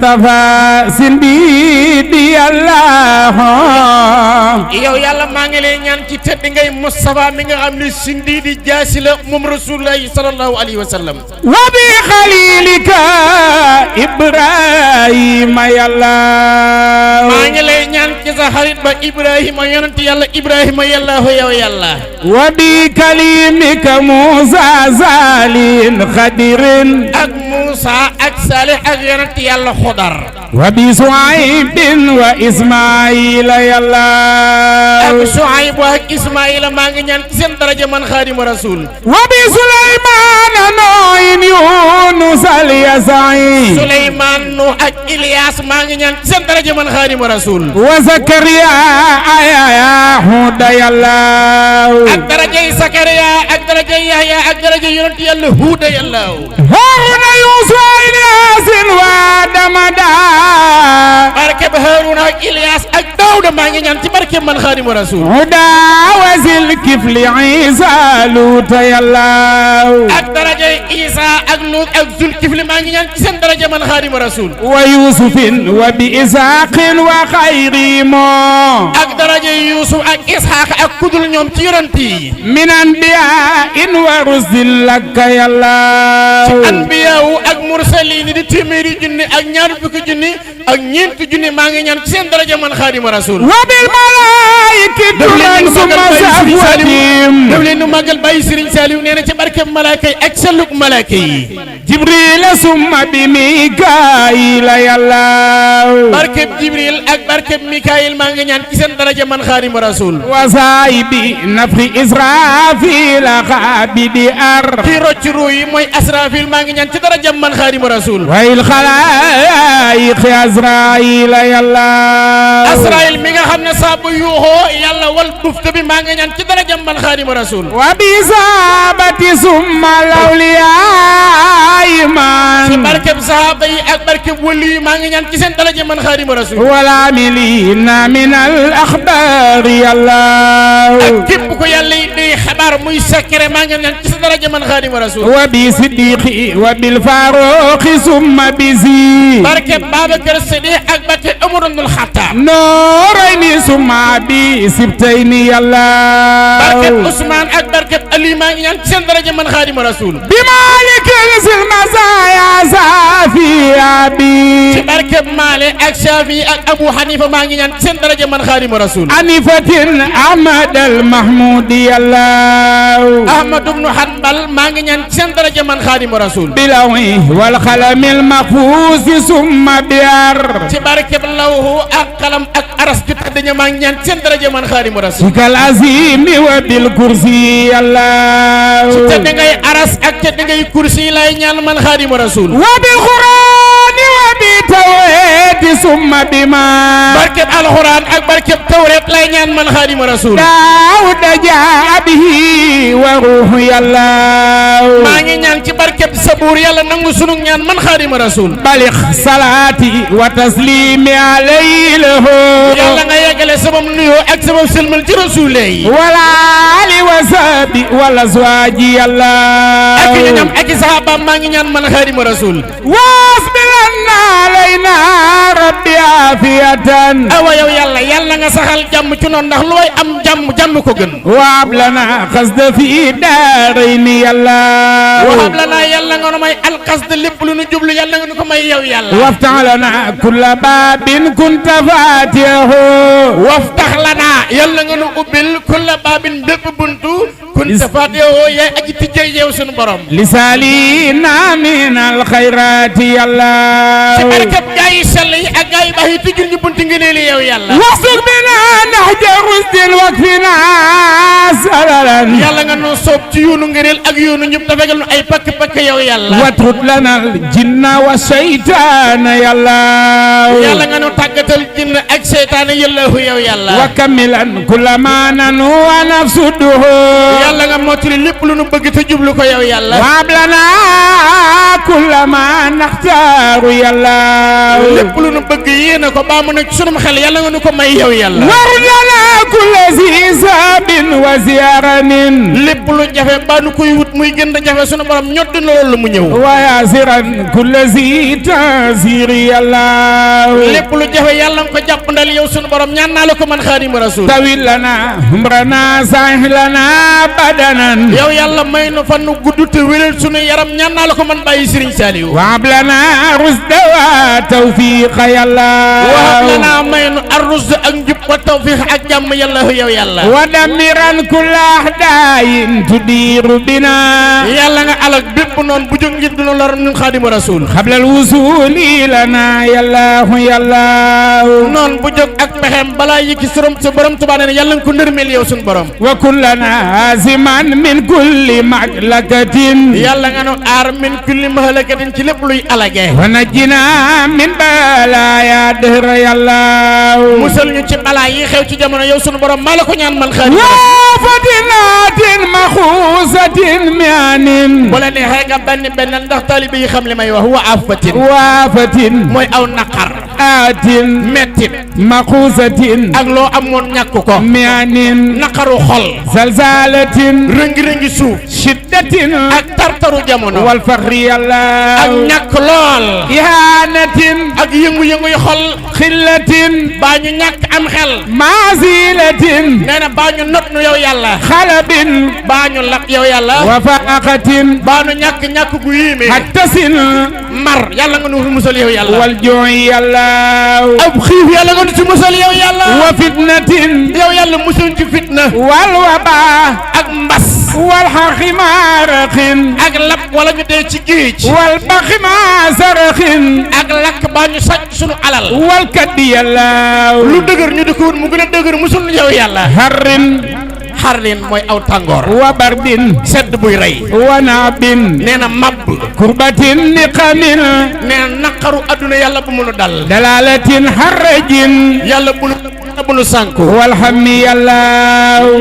Mustafa sindidi Allah yow yàlla maa ngi lay ñaan ci tedd ngay Mustafa mi nga xam ne sindidi jaasi la moom rasulullahi sallallahu alayhi wa sallam wa bi khalilika Ibrahima yàlla maa ngi lay ñaan ci sa xarit ba Ibrahima yonent yàlla Ibrahima yàlla yow yàlla wa bi kalimika Musa zalin khadirin ak Musa ak Salih ak yonent yàlla Xudar wa bi Suaybin wa Ismaila yàlla ak Suayb ak Ismaila maa ngi ñaan ci seen daraja man Xaadimu Rasul wa bi Sulayman Nuhin Yunus al-Yasai Suleymaan Nuh ak Ilyas maa ngi ñaan ci seen daraja man Xaadimu Rasul wa Zakariya Yahuda yàlla ak darajay Zakariya ak darajay Yahya ak darajay yonent yàlla Huuda yàlla Haruna Yusuf Ilyasin wa Damada barkeb Haruna ak Ilyas ak Daawuda maa ngi ñaan ci barkeb man Xaadimu Rasul Huda wa Zil Kifli Isa Luta yàlla ak darajay Isa ak Lut ak Zul Kifli maa ngi ñaan ci seen daraja man Xaadimu Rasul wa Yusufin wa bi Isaqin wa Xayrimo ak darajay Yusuf ak Ishaq ak kudul ñoom ci yonent yi min anbiya'in wa rusul laka yàlla anbiyaawu ak mursaliin di téeméeri junni ak ñaar fukki junni ak ñeenti junni maa ngi ñaan ci seen daraja man Xaadimu Rasul wa bil malaa'ikati man summa safwatim def leen nu màggal bàyyi Serigne Saliou nee na ci barkeb malaaka yi ak selluk malaaka yi Jibril summa bi Mikaayil yàlla barkeb Jibril ak barkeb Mikaayil maa ngi ñaan ci seen daraja man Xaadimu Rasul wa saahibi nafri Israfil xaabidi ar kii rocc ruu yi mooy Asrafil maa ngi ñaan ci daraja man Xaadimu Rasul wa il xalaayiq Azraayil yàlla Asraayil mi nga xam ne saa bu yuuxoo yàlla wal bufta bi maa ngi ñaan ci daraja man Xaadimu Rasul wa bi saabati summa lawliyaa iman ci barkeb sahaaba yi ak barkeb wali yi maa ngi ñaan ci seen daraja man Xaadimu Rasul wala milina min al axbaar yàlla ak képp ko yàlla yi di xabaar muy secret maa ngi ñaan ci sa daraja man Xaadimu Rasul wa bi siddiqi wa bil faaruqi summa bi zi barkeb Babacar Sadiq ak barkeb Umar ibnul Xattaab noorayni summa bi sibtayni yàlla barkeb Ousmane ak barkeb Ali maa ngi ñaan ci seen daraja man Xaadimu Rasul bi maalikil sil masaaya safiya bi ci barkeb Maale ak Shafi ak Abu Hanifa maa ngi ñaan ci seen daraja man Xaadimu Rasul anifatin ahmad al mahmudi yàlla Ahmad ibnu Hanbal maa ngi ñaan ci seen daraja man Xaadimu Rasul bilawi wal xalamil mahfuusi summa biar ci barkeb lawhu ak xalam ak aras ju tedd ña maa ngi ñaan ci seen daraja man Xaadimu Rasul sikal azimi wa bil kursi yàlla ci tedd ngay aras ak tedd ngay kursi lay ñaan man Xaadimu Rasul wa bil qur'ani wa bi tawreeti summa bima barkeb alxuraan ak barkeb tawreet lay ñaan man Xaadimu Rasul daawuda jaa bihi wa ruuhu yàlla maa ngi ñaan ci barkeb sabuur yàlla nangu sunu ñaan man Xaadimu Rasul balix salaati wa taslimi alayhi lahu yàlla nga yeggale sama nuyoo ak sama sëlmal ci rasuulay wala ali wa sahbi wala azwaaji yàlla ak ñoom ak sahabaam maa ngi ñaan man Xaadimu Rasul wasbilanna alayna rabbi afiyatan awa yow yàlla yàlla nga saxal jàmm ci noonu ndax looy am jàmm ko gën waab lana xasda fi daarayni yàlla waab lana yàlla nga nu may alxasda lépp lu nu jublu yàlla nga nu ko may yow yàlla waftax lana kulla baabin kunta fatihahu waftax lana yàlla nga nu ubbil kulla baabin bépp buntu kunta fatihahu yaay aji tijjee yow sunu borom lisalina min alxayrati yàlla ci barkab gaa yi sell yi ak gaa yi baax yi tijjul ñu bunti ngëneel yi yow yàlla waxsuk bina nahja rusdin wakfina salalan yàlla nga nu soob ci yoonu ngëneel ak yoonu ñëpp dafegal nu ay pakk yow yàlla watrut lana al jinna wa shaytaana yàlla yàlla nga nu tàggatal jinn ak seytaane yàllahu yow yàlla wa kamilan kulla ma nanu wa nafsuduhu yàlla nga mottali lépp lu nu bëgg te jublu ko yow yàlla waab lana kulla ma naxtaaru yàlla lépp lu nu bëgg yéene ko baa mu ne sunum xel yàlla nga nu ko may yow yàlla warjana kulla zisabin wa ziyaranin lépp lu jafe ba nu koy wut muy gën a jafe sunu borom ñodd na loolu mu ñëw wa yasiran kulla zi tasiri yàlla lépp lu jafe yàlla nga ko jàpp ndal yow sunu borom ñaan naa la ko man Xaadimu Rasuul tawil lana umrana sahih lana badanan yow yàlla may nu fan nu gudd te wéral sunu yaram ñaan naa la ko man bàyyi Serigne Saliou wahab lana rusda wa tawfiqa yàlla wahab lana may nu arrusd ak njub wa tawfiq ak jàmm yàlla yow yàlla wa damiran kulla ahdayin tudiru bina yàlla nga alak bépp noonu bu jóg ngir duna lor ñun Xaadimu Rasuul qabla al-wusuli lana yàllaahu yàllaahu noonu bu jóg ak pexem balaa yëkki surum sa borom Tuubaa nee na yàlla nga ko ndërmeel yow suñu borom wa kullana aziman min kulli mahlakatin yàlla nga nu aar min kulli mahlakatin ci lépp luy alage wa najjina min balaya dahra yàllaahu musal ñu ci balaa yi xew ci jamono yow suñu borom maa la ko ñaan man Xaadimu wa fatinatin maxuusatin mianin bu la neexee nga benn ndax taalibe yi xam li may wax wa afatin waafatin mooy aw naqar atin mettit maxuusatin ak loo amoon ñàkk ko mianin naqaru xol zalzalatin rëngi-rëngi suuf shiddatin ak tartaru jamono wal faxri yàlla ak ñàkk lool ihaanatin ak yëngu-yëngu yu xol xillatin baa ñu ñàkk am xel mazilatin nee na baa ñu not nu yow yàlla xalabin baa ñu lap yow yàlla wa faaqatin baa nu ñàkk gu yéeme hattasin mar yàlla nga nu fi musal yow yàlla wal jooy yàlla ab xiif yàlla nga nu ci musal yow yàlla wa fitnatin yow yàlla musal ci fitna wal waba ak mbas wal xaximaaraxin ak lap wala ñu dee ci géej wal baxima saraxin ak lakk baa ñu sàcc sunu alal wal kaddi yàlla lu dëgër ñu di ko wut mu gën a dëgër musul yow yàlla harrin xarlin mooy aw tàngoor wa bardin sedd buy rey wa naabin nee na mabb kurbatin niqamin nee na naqaru adduna yàlla bu munu dal dalalatin harrajin yàlla bu nu sànku walhammi yàlla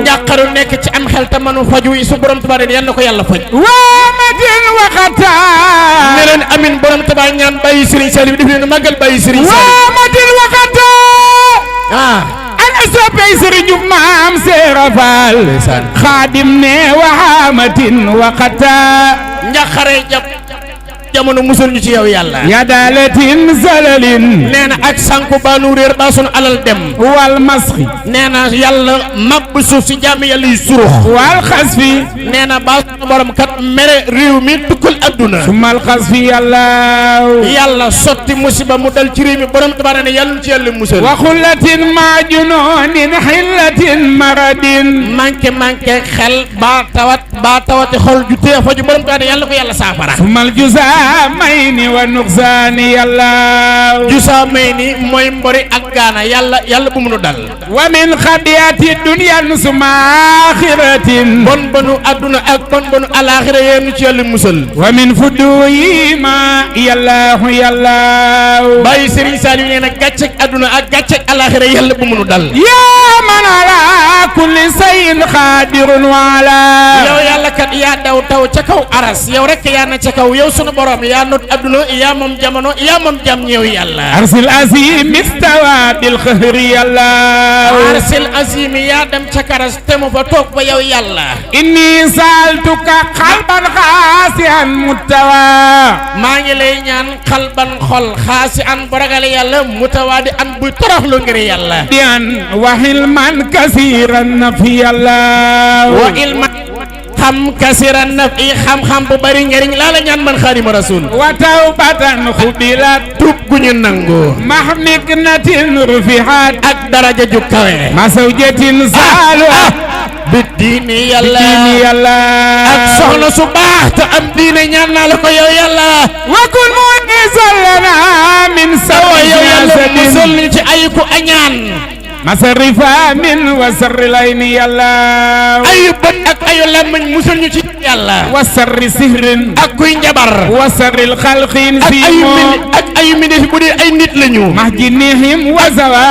njàqaru nekk ci am xel te manu faju yi su borom Tuubaa yal na ko yàlla faj waamatin waxata ne leen amin borom Tuubaa ñaan bàyyi Serigne Saliou def leen màggal bàyyi Serigne Saliou waamatin waxata ana soppey Serigne maam Seera Faal xaadim ne waamatin waxata njàqare jamono musul ñu ci yow yàlla yadalatin zalalin nee na ak sànku baanu réer baa sunu alal dem wal masxi nee na yàlla mabb suuf si jàmm yàlla yu surux wal xasfi nee na baa sunu borom kat mere réew mi tukkul adduna sumal xasfi yàlla sotti musiba mu dal ci réew mi borom tabaaraka ne yàlla ci yàlla musal wa xullatin ma junonin xillatin maradin manqué xel baa tawati xol ju tee fa ju borom tabaaraka yàlla ko yàlla saafara sumal jusamayni wa nuqsaani yàlla jusamayni mooy mbori ak gaana yàlla bu mu nu dal wa min xadiyati dunya suma axiratin bon bonu adduna ak bon bonu alaxira yeenu ci yàlla musal wa min fuduyi ma yàllaahu yàllaahu bàyyi Serigne Saliou nee na gàcceg adduna ak gàcceg alaxira yàlla bu mu nu dal yaa man ala kulli sayin xaadirun wala yow yàlla kat yaa daw taw ca kaw aras yow rek yaa na ca kaw yow sunu borom yaa not adduna yaa moom jamono yaa moom jam ñëw yàlla arsil azim istawa bil xëhri yàlla arsil azim yaa dem ca karas te mu fa toog fa yow yàlla inni saaltuka xalban xaasian muttawa maa ngi lay ñaan xalban xol xaasi an bu ragal yàlla mutawa di an buy toroxlu ngir yàlla di an wa xilman kasiran nafi yàlla wa ilman xam kasiran nafi xam-xam bu bari njëriñ laa la ñaan man Xaadimu Rasuul wa tawbatan xubilat tub gu ñu nangu mahmiknatin rufihat ak daraja ju kawe masawjatin saalu bi diini yàlla ak soxna su baax te am diine ñaan naa la ko yow yàlla wa kun mu'izan lana min sawa yow yàlla musal ñu ci ay ku añaan masarifa min wa sarri layni yàlla ayu bët ak ayu làmmiñ musal ñu ci yàlla wa sarri sihrin ak kuy njabar wa sarril xalqin ak ayu mbindeef bu dee ay nit lañu mahjinihim wa zawa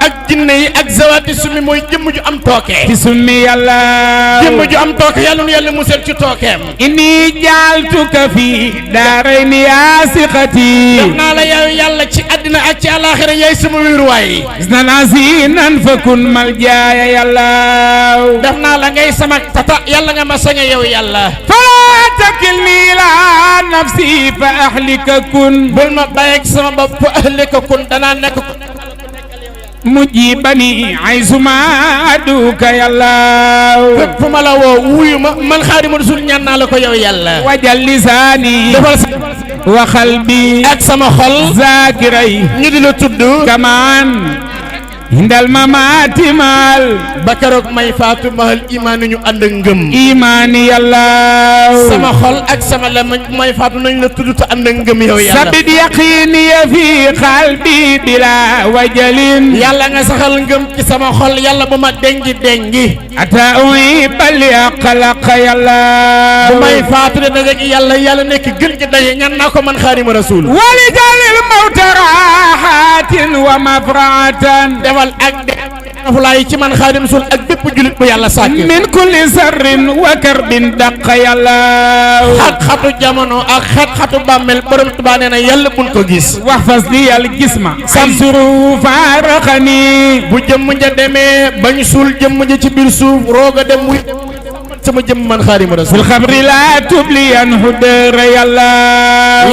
ak jinne yi ak zawaati summi mooy jëmm ju am tooke ci summi yàlla jëmm ju am tooke yàlla nu yàlla musal ci tookeem inni jaaltuka fi daarayni yaasiqati def naa la yow yàlla ci àddina ak ci àlaaxira yaay sama wéeruwaay isnan asinan fakun maljaaya yàlla def naa la ngay sama tata yàlla nga ma saña yow yàlla fala takilni ila nafsi fa ahlika kun bul ma bàyyeeg sama bopp fa ahlika kun danaa nekk mujibani aysuma aduka yàlla fépp fu ma la woo wuyu ma man Xaadimu Rasuul ñaan naa la ko yow yàlla wajal lisaani defal wa qalbi ak sama xol zakiray ñu di la tudd kamaan hindal mamaati maal ba keroog may faatu mahal imaani ñu ànd ak ngëm imaani yàlla sama xol ak sama la may faatu nañ la tudd te ànd ak ngëm yow yàlla sabit yaqini ya fi qalbi bila wajalin yàlla nga saxal ngëm ci sama xol yàlla bu ma dengi dengi ata uy bali aqlaqa yàlla bu may faatu de daje gi yàlla nekk gën gi daje ñaan naa ko man Xaadimu Rasuul wali jalil mawta rahatin wa mafraatan defal ak nafulaay ci man Xaadimu Rasuul ak bépp julit bu yàlla sàkk min kulli sarrin wa karbin daqa yàlla xat-xatu jamono ak xat-xatu bàmmeel borom Tuubaa nee na yàlla buñ ko gis wax fas li yàlla gis ma sam suru faaraxani bu jëmm ja demee bañ suul jëmm ja ci biir suuf roog a dem wuy sama jëmm man Xaadimu Rasuul fil xabri la tubliyan hudara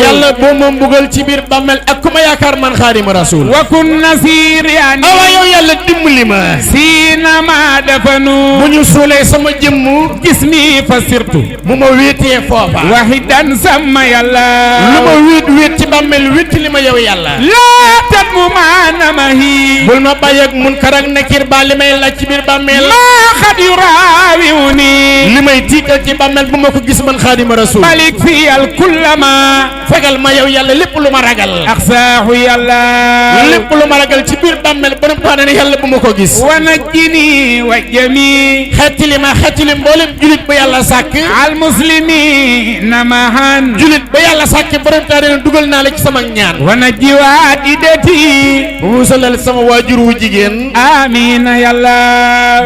yàlla boo ma mbugal ci biir bàmmeel ak ku ma yaakaar man Xaadimu Rasuul wa kun nasiriyan awa yow yàlla dimbali ma siina ma dafanu bu ñu suulee sama jëmm jismi fa sirtu bu ma wéetee foofa wahidan sama yàlla lu ma wéet ci bàmmeel wéet li ma yow yàlla laa tat mu maanamahi bul ma bàyyeeg munkar ak nakir ba li may laaj ci biir bàmmeel maa xad yuraawiuni li may tiital ci bàmmeel bu ma ko gis man Xaadimu Rasuul malik fi al kullama fegal ma yow yàlla lépp lu ma ragal axsaahu yàlla lépp lu ma ragal ci biir bàmmeel borom taane ne yàlla bu ma ko gis wa najjini wa jami xettili mboolem julit ba yàlla sàkk al muslimina mahan julit ba yàlla sàkk borom taane ne dugal naa la ci sama ñaan wa najji walidati musalal sama waajur wu jigéen amina yàlla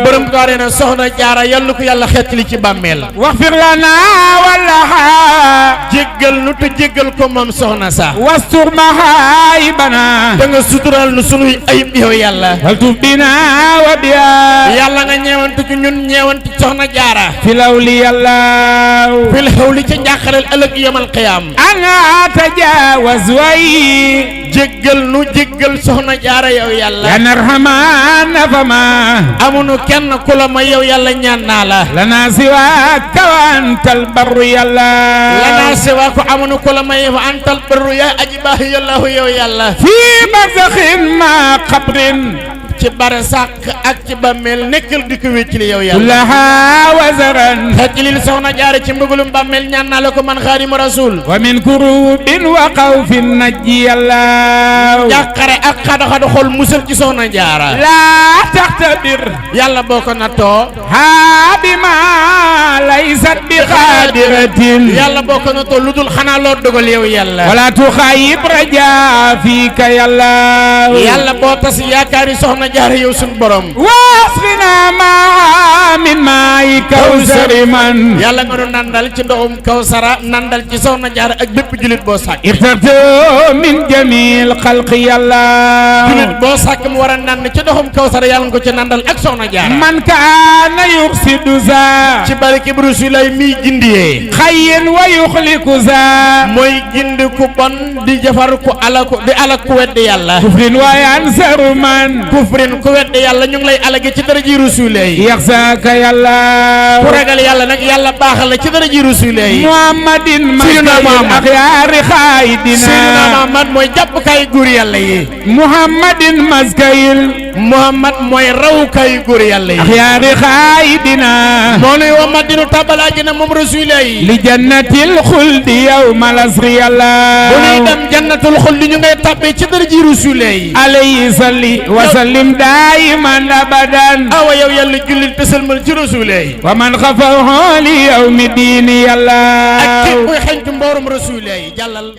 borom taane ne soxna jaara yàlla ko yàlla xettili ci bàmmeel waxfir lana wallaha jéggal nu te jéggal ko moom soxna sa wastur mahaibana da nga sutural nu sunuy ayib yow yàlla waltuf bina wa biya yàlla nga ñeewantu ci ñun ñeewantu soxna jaara filawli yàlla fil xawli ca njàqareel ëllëg yamal qiyaam ana tajawaz way jéggal nu jéggal soxna jaara yow yàlla ya narhaman fama amunu kenn ku la ma yow yàlla ñaan naa la lana siwa kawantal barru yàlla lana siwa ko amunu ku la ma yow antal barru ya aji baax yàllahu yow yàlla fi barzakhin ma qabrin ci barsàq ak ci bàmmeel nekkal di ko wécc li yow yàlla laha wazaran xajlil soxna jaara ci mbëggalum bàmmeel ñaan naa la ko man Xaadimu Rasuul wa min kurubin wa xawfin najji yàlla jàqare ak xado-xado xol musal ci soxna jaara la taxtabir yàlla boo ko nattoo ha bima laysat bi xaadiratin yàlla boo ko nattoo lu dul xanaa loo dogal yow yàlla wala tuxayib raja fika yàlla boo tas yaakaari soxna jaara yow sun borom wasqina ma min maayi kawsari man yàlla nga doon nandal ci ndoxum kawsara nandal ci soxna jaara ak bépp julit boo sàkk irtatu min jamil xalqi yàlla julit boo sàkk mu war a nand ci ndoxum kawsara yàlla nga ko ci nandal ak soxna jaara man kaana yuxsidu za ci barke bi Rasulullah miy gindiyee xayyin wa yuxliku za mooy gindi ku bon di jafar ku alaku di alak ku weddi yàlla kufrin wa yansaru man kufrin ku weddi yàlla ñu ngi lay alage ci daraji Rasulullah yaxsaaka yàlla ku ragal yàlla nag yàlla baaxal la ci daraji Rasulullah muhammadin Seydina Muhammad axyaari xaayidina Seydina Muhammad mooy jàppkaayu góor yàlla yi muhammadin maskayil Muhammad mooy rawkaayu góor yàlla yi axyaari xaayidina moo nuy wa madinu tabalaaji na moom Rasulullah yi li jannatil xuldi yawmal asri yàlla bu nuy dem jannatul xuldi ñu ngay tàbbee ci daraji Rasulullah yi alayhi salli wa sallim daayiman abadan awa yow yàlla jullil te sëlmal ci Rasulullah yi wa man xafahu li yawmi diini yàlla ak képp kuy xeñtu mboorum Rasulullah yi jàllal